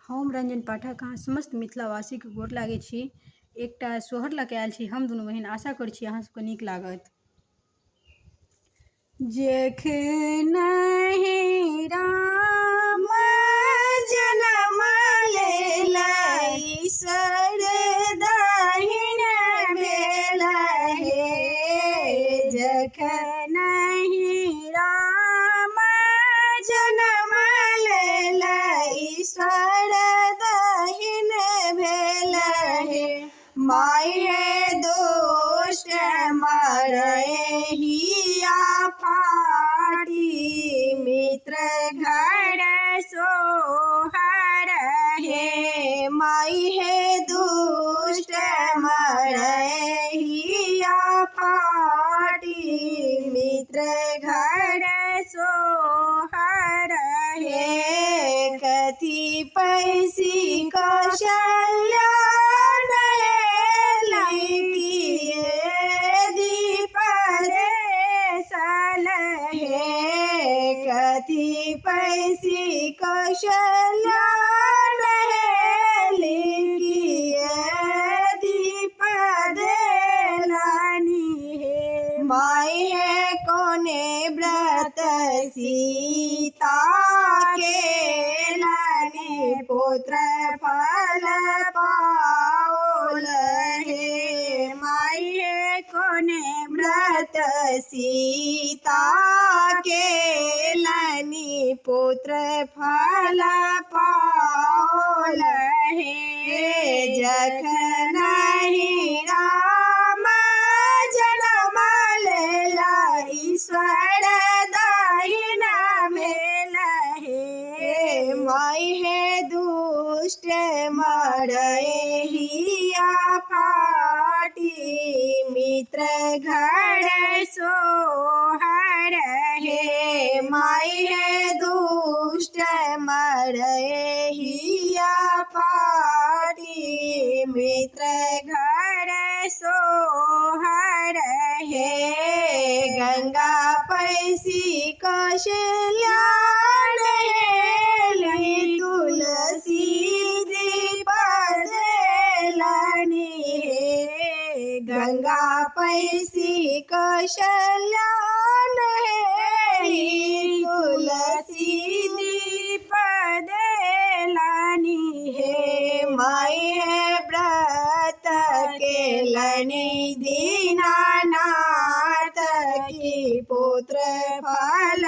हम रंजन पाठक अहाँ समस्त मिथिलावासीके गोर लागै छी। एकटा सोहर लऽ कऽ आयल छी हम दुनू बहिन। आशा करै छी अहाँ सबके नीक लागत। जखनहि राम जनम लेला ईश्वर दहिन भेल हे। जखनहि राम जनम लेला ईश्वर दहिन भेल हे। माय हे दुष्ट मरै हिया फाटी मित्र घर सोहर हे। माय हे दुष्ट मरै हिया फाटी मित्र घर सोहर हे। कथी पैसी कौशल्या हे। कथी पैसी कौशल्या दीप देलनि हे। माय हे कोने व्रत सीता केलनि पुत्र फल पाओल हे। माय हे कोने व्रत सीता केलनि पुत्र फल पाओल हे। जखनहि राम जनम लेला ईश्वर दहिन भेल हे। माय हे दुष्ट मरै हिया फाटी मित्र घर सोहर हे। माय हे दुष्ट मरै हिया फाटी मित्र घर सोहर हे। गंगा पैसी कौशल्या नहेली तुलसी दीप देलनि हे। गंगा पैसी कौशल्या नहेली तुलसी दीप देलनि हे। माय हे व्रत केलनि दीनानाथ की पुत्र फल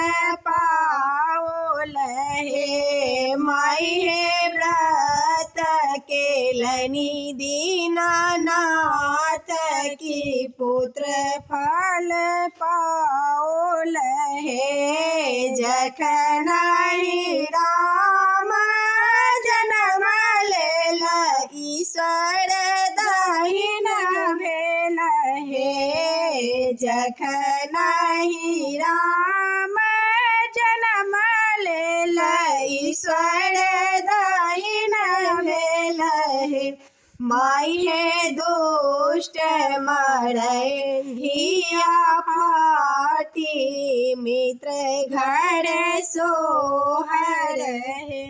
पाओल हे। माय हे व्रत केलनि दीनानाथ की पुत्र फल पाओल हे। जखनहि राम जनम लेला ईश्वर दहिन भेल हे। जखनहि राम जनम लेला ईश्वर दहिन भेल हे। माय हे दुष्ट मरै हिया फाटी मित्र घर सोहर हे।